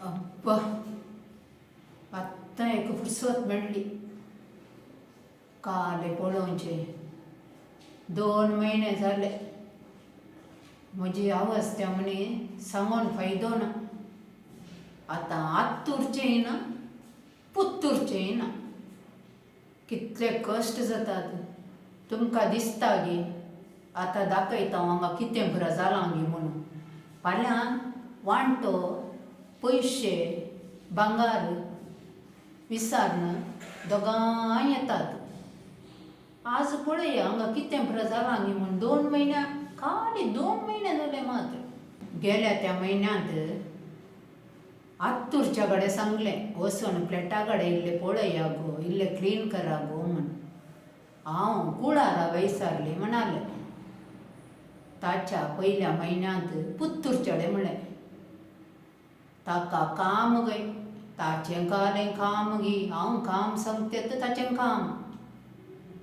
अब्बा, आत्तां एक फुरसत मेळ्ळी. काले पळोवचें 2 म्हयने जाले. म्हजी अवस्था म्हणी सांगून फायदो ना. आतां आत्तुरचेंय ना, पुत्तुरचेंय ना. कितले कश्ट जातात तुमकां दिसता गे. आतां दाखयता हांव हांगा कितें बरें जालां गे म्हणून. फाल्यां वांटो, पयशे, भांगार विसारून दोगांय येतात. आज पळया हांगा कितें बरें जालां गे म्हूण. 2 म्हयन्या, खाली 2 म्हयने जाले मात्र. गेल्या त्या म्हयन्यांत आत्तुरच्या कडेन सांगलें, वचून फ्लॅटा कडेन इल्लें पळया गो, इल्लें क्लीन करा गो म्हूण. हांव कुळारा वैसारली म्हणालें. ताच्या पयल्या म्हयन्यांत पुत्तुरचे कडेन म्हणलें. ताका काम गे, ताचें कालें काम गे, हांव काम सांगते तर ताचें काम.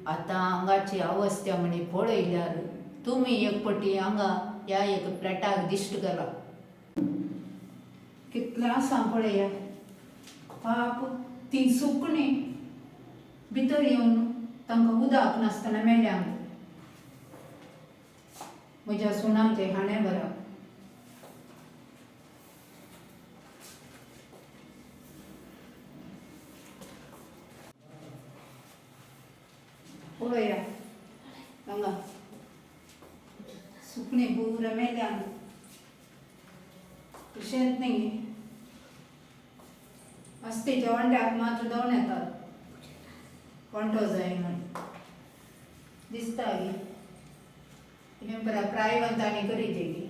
आतां हांगाची अवस्था म्हणी पळयल्यार तुमी एक पटी हांगा ह्या एक फ्लॅटाक दिश्ट घाला. कितलें आसा पळया. पाप तीं सुकणीं भितर येवन तांकां उदक नासतना मेल्या. म्हज्या सुनांचें खाणें बरप. पळया हांगा सुकणीं पुरा मेल्या. तशेंच न्ही, अस्तेच्या वांट्याक मात्र धांवन येतात, वांटो जाय म्हूण. दिसता गे हें बरा प्रायवंतांनी करीत गे.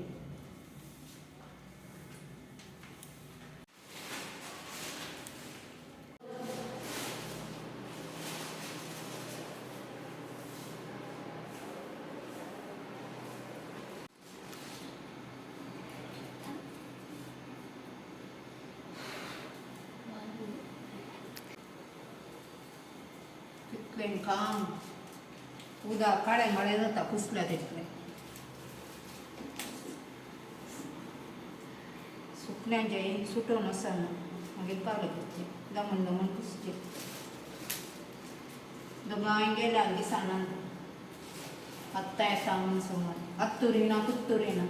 तितलें काम उदक काळें काळें जाता कुसल्या तितलें. सुकण्यांचें सुटोवन आसना, मागीर कालो करचें, दमण दमण कुसचें. दोगांय गेल्या दिसाना. आत्तां येता म्हूण समज, आत्तुरी ना पुत्तुरी ना.